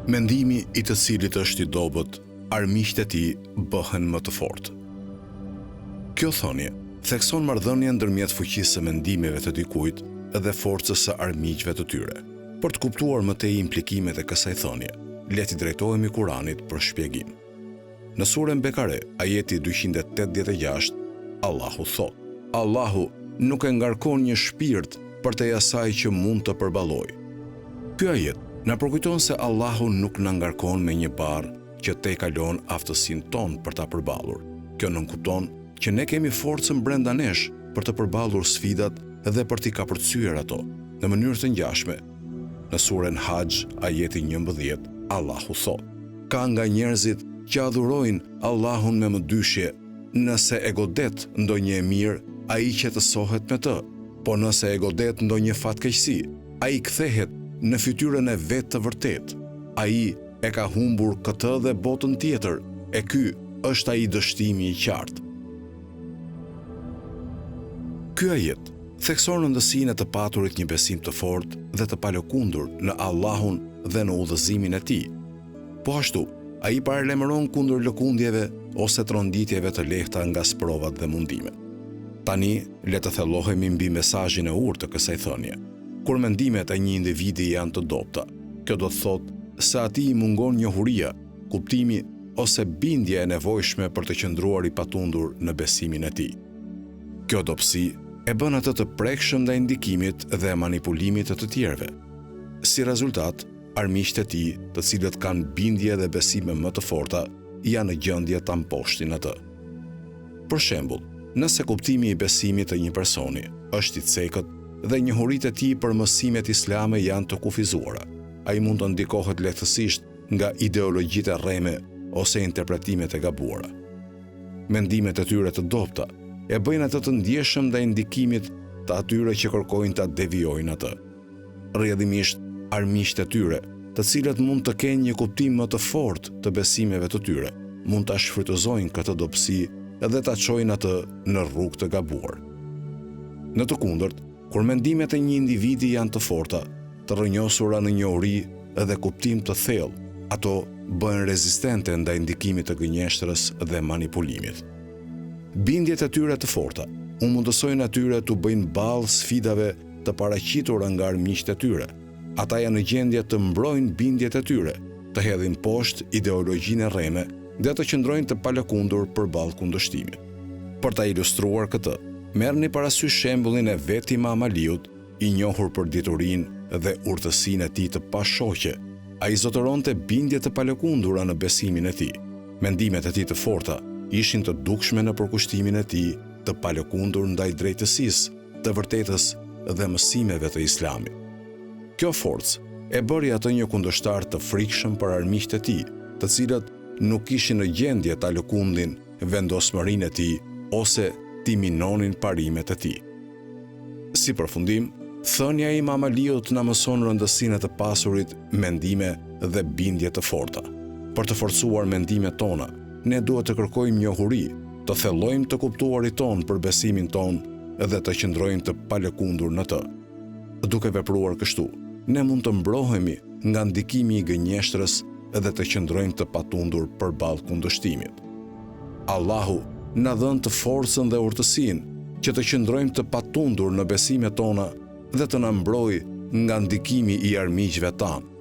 Mendimi i të cilit është i dobët, armiqtë e tij bëhen më të fortë. Kjo thënie thekson marrëdhënien ndërmjet fuqisë së mendimeve të dikujt dhe forcës së armiqve të tyre. Për të kuptuar më tej implikimet e kësaj thënie, le t'i drejtohemi Kuranit për shpjegim. Në suren Bekare, ajeti 286, Allahu thotë: Allahu nuk e ngarkon një shpirt përtej asaj që mund të përballojë. Ky ajet na përkujton se Allahu nuk na ngarkon me një barrë që tejkalon aftësinë tonë për ta përballur. Kjo nënkupton që ne kemi forcën brenda nesh për të përballur sfidat dhe për t'i kapërcyer ato. Në mënyrë të ngjashme, në suren Haxh, ajeti 11, Allahu thotë: Ka nga njerëzit që adhurojnë Allahun me mëdyshje, nëse e godet ndonjë e mirë, ai qetësohet me të, po nëse e godet ndonjë fatkeqësi, ai kthehet në fytyrën e vet të vërtetë. Ai e ka humbur këtë dhe botën tjetër, e ky është ai dështimi i qartë. Ky ajet thekson rëndësinë e të paturit një besim të fortë dhe të palëkundur në Allahun dhe në udhëzimin e Tij. Po ashtu, ai paralajmëron kundër lëkundjeve ose tronditjeve të lehta nga sprovat dhe mundimet. Tani, le të thellohemi mbi mesazhin e urtë të kësaj thënie. Kur mendimet e një individi janë të dobëta, kjo do të thotë se atij i mungon njohuria, kuptimi ose bindja e nevojshme për të qëndruar i patundur në besimin e tij. Kjo dobësi e bën atë të prekshëm ndaj ndikimit dhe manipulimit të të tjerëve. Si rezultat, armiqtë e tij, të cilët kanë bindje dhe besime më të forta, janë në gjendje ta mposhtin atë. Për shembull, nëse kuptimi i besimit të një personi është i cekët dhe njohuritë e tij për mësimet islame janë të kufizuara, ai mund të ndikohet lehtësisht nga ideologjitë e rreme ose interpretimet e gabuara. Mendimet e tyre të dobëta e bëjnë atë të ndjeshëm ndaj ndikimit të atyre që kërkojnë ta devijojnë atë. Rrjedhimisht, armiqtë e tyre, të cilët mund të kenë një kuptim më të fortë të besimeve të tyre, mund ta shfrytëzojnë këtë dobësi dhe ta çojnë atë në rrugë të gabuar. Në të kundërt, kur mendimet e një individi janë të forta, të rrënjosura në njohuri dhe kuptim të thellë, ato bëhen rezistente ndaj ndikimit të gënjeshtrës dhe manipulimit. Bindjet e tyre të forta u mundësojnë atyre t'u bëjnë ballë sfidave të paraqitura nga armiqtë e tyre. Ata janë në gjendje të mbrojnë bindjet e tyre, të hedhin poshtë ideologjinë e rreme dhe të qëndrojnë të palëkundur përballë kundërshtimit. Për ta ilustruar këtë, merrni parasysh shembullin e vetë Imam Aliut, i njohur për diturinë dhe urtësinë e tij të pashoqe. Ai zotëronte bindje të palëkundura në besimin e tij. Mendimet e tij të forta ishin të dukshme në përkushtimin e tij të palëkundur ndaj drejtësisë, të vërtetës dhe mësimeve të Islamit. Kjo forcë e bëri atë një kundërshtar të frikshëm për armiqtë e tij, të cilët nuk ishin në gjendje ta lëkundnin vendosmërinë e tij ose t'i minonin parimet e tij. Si përfundim, thënia e Imam Aliut na mëson rëndësinë e të pasurit mendime dhe bindje të forta. Për të forcuar mendimet tona, ne duhet të kërkojmë njohuri, të thellojmë të kuptuarit tonë për besimin tonë dhe të qëndrojmë të palëkundur në të. Duke vepruar kështu, ne mund të mbrohemi nga ndikimi i gënjeshtrës dhe të qëndrojmë të patundur përballë kundërshtimit. Allahu na dhëntë forcën dhe urtësinë që të qëndrojmë të patundur në besimet tona dhe të na mbrojë nga ndikimi i armiqve tanë.